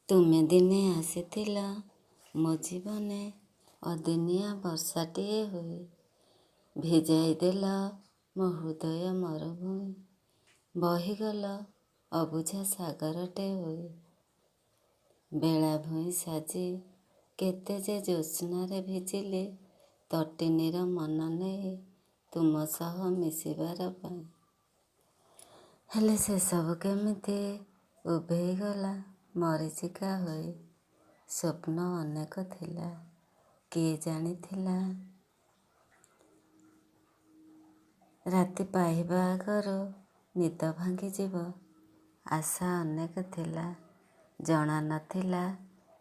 ତୁମେ ଦିନେ ଆସିଥିଲ ମୋ ଜୀବନେ ଅଦିନିଆ ବର୍ଷାଟିଏ ହୋଇ, ଭିଜାଇ ଦେଲ ମୋ ହୃଦୟ ମରୁଭୂଇଁ, ବହିଗଲ ଅବୁଝା ସାଗରଟେ ହୋଇ। ବେଳାଭୂଇଁ ସାଜି କେତେ ଯେ ଜ୍ୟୋତ୍ସ୍ନାରେ ଭିଜିଲି ତଟିନୀର ମନ ନେଇ ତୁମ ସହ ମିଶିବାର ପାଇଁ। ହେଲେ ସେସବୁ କେମିତି ଉଭେଇଗଲା ମରୀଚିକା ହୋଇ। ସ୍ୱପ୍ନ ଅନେକ ଥିଲା, କିଏ ଜାଣିଥିଲା ରାତି ପାହିବା ଆଗରୁ ନିଦ ଭାଙ୍ଗିଯିବ। ଆଶା ଅନେକ ଥିଲା, ଜଣା ନଥିଲା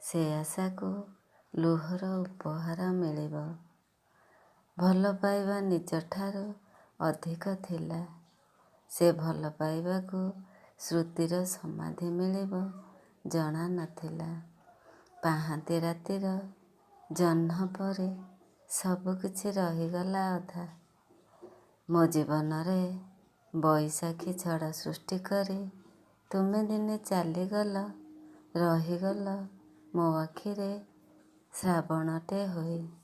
ସେ ଆଶାକୁ ଲୁହର ଉପହାର ମିଳିବ। ଭଲପାଇବା ନିଜଠାରୁ ଅଧିକ ଥିଲା, ସେ ଭଲପାଇବାକୁ ଶ୍ରୁତିର ସମାଧି ମିଳିବ ଜଣା ନଥିଲା। ପାହାନ୍ତି ରାତିର ଜହ୍ନ ପରି ସବୁକିଛି ରହିଗଲା ଅଧା। ମୋ ଜୀବନରେ ବଇଶାଖୀ ଝଡ଼ ସୃଷ୍ଟି କରି ତୁମେ ଦିନେ ଚାଲିଗଲ, ରହିଗଲ ମୋ ଆଖିରେ ଶ୍ରାବଣଟେ ହୋଇ।